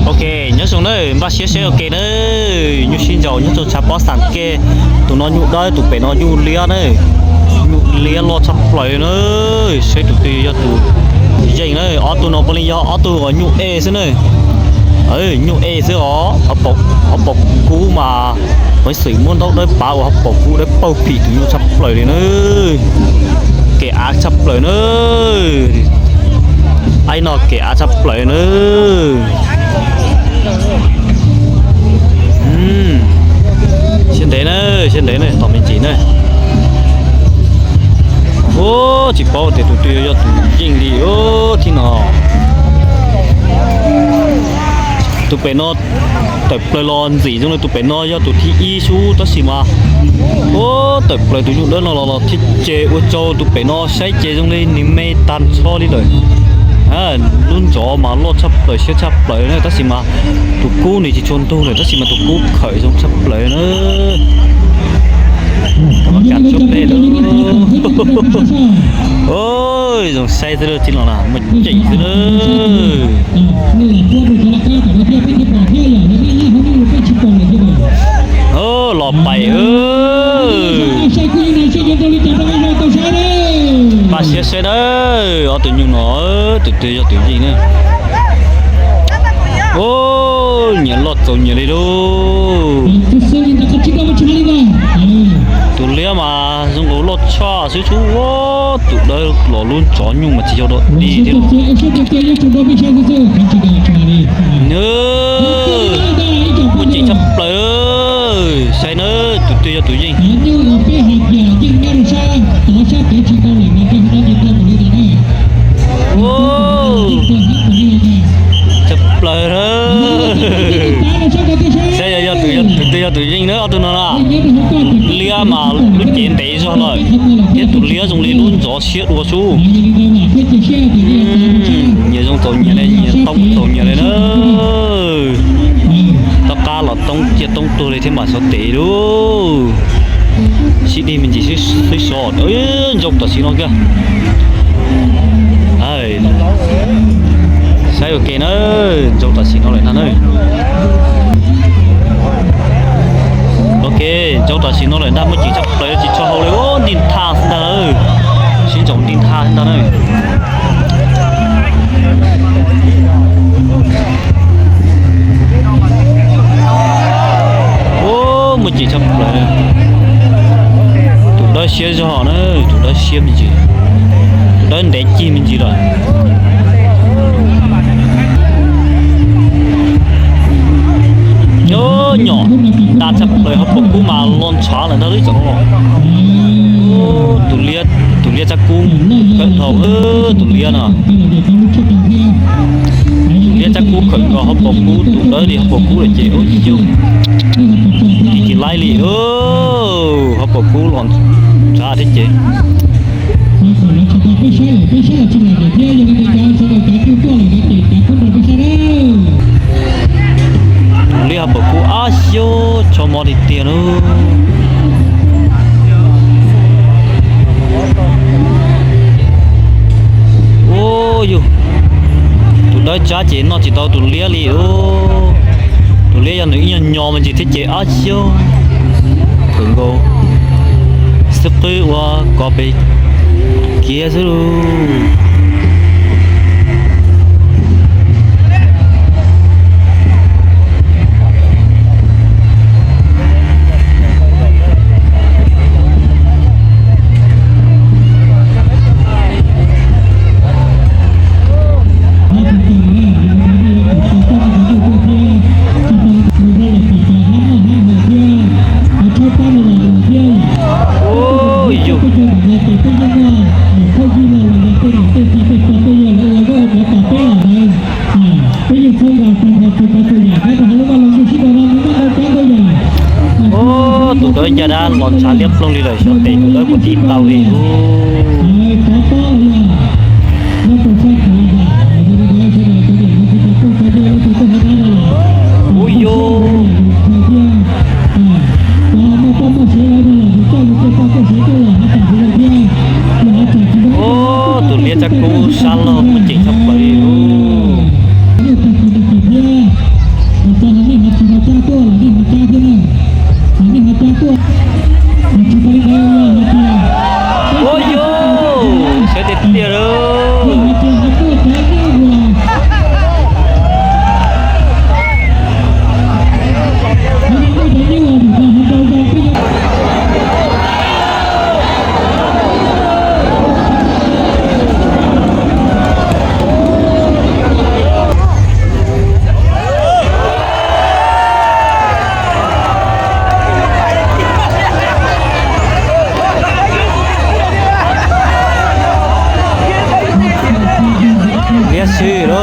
Ok, nyob zoo na, npaj siab saib ua ke na. Nyuj sib ntsaus nyob rau tshav pob xeem ke. Tus no nyuj dawb, tus pem no nyuj liab na. Nyuj liab loj tshaj plaws na. Saib tus twg yog tus yeej na. Ob tug no puav leej yog ob tug uas nyuj ej xwb na. Nyuj ej xwb os. Hauv paus kub mas peev xwm muab ntaub dawb pav ua hauv paus kub dawb paug phim tus nyuj tshaj plaws li na. Kev av tshaj plaws na. Aib no kev av tshaj plaws na. Siab ntev na, siab ntev na, tos me ntsis na. Ua tsis paub tias tus twg yog tus yeej li thib no. Tus pem no tawm plaws los ntxim zoo li tus pem no yog tus thib ib xwb tab sis mas ua tawm plaws tus nyuj dawb no los los thiab ces ua rau tus pem no saib ces zoo li nws me tag nrho li lawm. Lub ntxov mas loj tshaj plaws siab tshaj plaws na tab sis mas tus kub nws tsis tshua ntug lawm tab sis mas tus kub khawm zoo tshaj plaws na. Zoo saib xwb tib no na, muaj ceem xwb na. Los pais. Npaj siab saib na, ob tug nyuj no tus twg yog tus yeej na. Nyias loj txaus nyias li lauj. Tus liab mas zoo nkaus loj tshaj xwb tub, tus dawb los lub ntxov nyuj mas tsis yog dog dig thiab. Muaj ceem tshaj plaws. Saib na, tus twg yog tus yeej. Tshaj plaws. Saib yog tus twg yog tus yeej na, ob tug no na. Tus liab mas lub cev ntev zog lawm thiab tus liab zoo li lub ntxov siab dua xwb. Nyias zoo txaus nyias li, nyias toob txaus nyias li na. Tom qab los toob ciaj toob tuag li thiab mas xyov tes lauj. Sib dig me ntsis xwb sov, ntsoo tam sim no kiag. Saib ua ke na, ntsoo tam sim no lawm ntag na. Ok, ntsoo tam sim no lawm ntag, muaj ceem tshaj plaws tsis tshua hau li, nti ntha xwb ntag lawm. Sib ntsoov nti ntha xwb ntag na. Muaj ceem tshaj plaws. Tus dawb siab zog na, tus dawb siab me ntsis, tus dawb ntev cig me ntsis lawm. Nyob nyom, nta tshaj plaws, hauv paus kub mas los ntshav lawm ntag lub tsoom no. Tus liab tsab kub khawm dhau, tus liab no. Tus liab tsab kub khawm nkaus hauv paus kub, tus dawb li hauv paus kub lawm ces ua yug. Tis tis laib li, hauv paus kub los ntshav thiab ces. Tus liab hauv paus kub ab xyob, tso mov tiag tiag na. Ua yug, tus dawb tsab ces noj tsis tau tus liab li. Tus liab yog nws ib nyuag nyo me ntsis thiab ces ab xyob, khawm nkaus xwb qwb ua kov pes kiag xwb lauj. Ua yug, tus dawb ncaj dab los ntshav liab ploog li lawm, xyov tes tus dawb puas tiv tau li. Ua yug, tus liab tsab kub sab laug muaj ceem tshaj plaws li lauj. Chwj